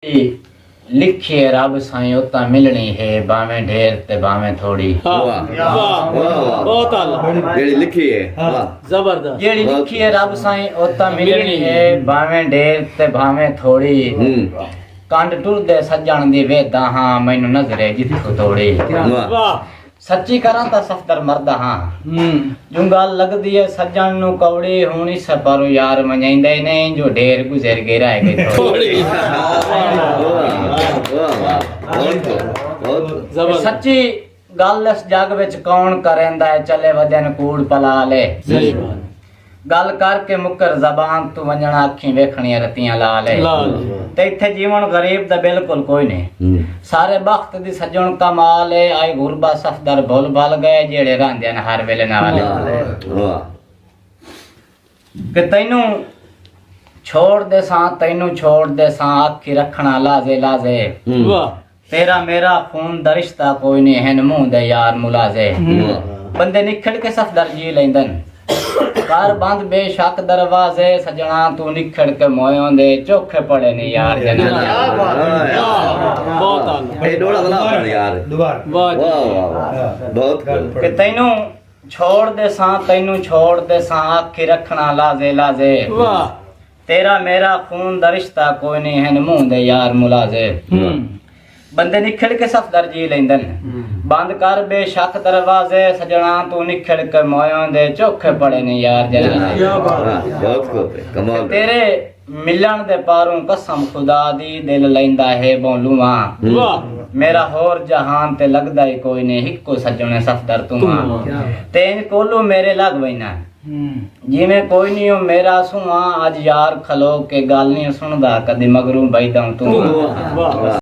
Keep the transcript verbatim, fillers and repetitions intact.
لکھی ہے رب سائیں، اتاں ملݨی ہے، بھاویں ڈھیر تے بھاویں تھوڑی۔ ہاں۔ واہ۔ واہ، واہ، واہ۔ بہت اعلیٰ۔ جیڑھی لکھی ہے۔ ہاں۔ واہ۔ زبردست۔ جیڑھی واہ۔ لکھی ہے رب سائیں، اتاں ملݨی ہے، بھاویں ڈھیر تے بھاویں تھوڑی۔ ہوں۔ کنڈ ٹردے سڄݨ دی ویدا ہاں، مینوں نظرے جتھوں توڑی۔ واہ۔ واہ۔ سچی کراں تاں صفدر مرد ہاں۔ ہوں۔ جوں ڳالھ لڳدی ہے سڄݨ نوں کوڑی، ہݨ اس پاروں یار منجائیندے نہیں، جو ڈھیر گزر ڳئے رہ ڳئے تھوڑی۔ تھوڑی۔ واہ، واہ، واہ، واہ۔ بہت، بہت۔ زبردست۔ سچی ڳالھ اس جڳ وچ کون کریندا ہے، چلے ودن کوڑ پلا لے۔ صحیح بات۔ ڳالھ کر کے مکر زبان توں، ونڄݨا اکھیں ویکھݨیاں رتیاں لا لے۔ لا لے۔ تے اتھے جیوݨ غریب دا بالکل کوئی نہیں۔ ہوں۔ سارے بخت دی سڄݨ کمال ہے، آئی غربا صفدر بھل بھل ڳئے، جیڑھے رہندے ہن ہر ویلے نال۔ واہ، واہ۔ کہ تینوں چھوڑ ݙیساں، تینوں چھوڑ ݙیساں، اکھی رکھݨا لازے لازے۔ ہوں۔ واہ۔ تیرا میرا خون دا رشتہ کوئی نہیں، ہن منہ دے یار ملازے۔ ہوں۔ بندے نکھڑ کے صفدر جی لیندن۔ کر بند بے شک دروازے، سڄݨا توں نکھڑ کے مویوں دے چوکھے پڑے نہیں یار جنازے۔ کیا بات ہے۔ بہت اعلیٰ۔ اے ݙوہڑا ولا پڑھ یار۔ دوبارہ۔ واہ جی۔ واہ، واہ، واہ۔ بہت خوب۔ کہ تینوں چھوڑ ݙیساں، تینوں چھوڑ ݙیساں، اکھی رکھݨا لازے لازے۔ واہ۔ تیرا میرا خون دا رشتہ کوئی نہیں، ہن منہ دے یار ملازے۔ ہوں۔ بندے نکھڑ کے صفدر جی لیندن۔ ہوں۔ بند کر بے شک دروازے، سڄݨا توں نکھڑ کے مویوں دے چوکھے پڑے نہیں یار جنازے۔ کیا بات ہے۔ واہ، بہت خوب ہے، کمال ہے۔ تیرے ملݨ دے پاروں قسم خدا دی، دل لیندا ہے ٻہوں لواں۔ ہوں۔ واہ۔ میرا ہور جہان تے لڳدا ہی کوئی نہیں، ہکو سڄݨ صفدر توں ہاں۔ توں ہاں۔ تے انج کولو میرے لڳ وینا۔ ہوں۔ جیویں کوئی نہیں او میرا سواں، اڄ یار کھلو کے ڳالھ نہیں سݨدا، کدی مگروں بھڄدا توں۔ واہ، واہ، واہ۔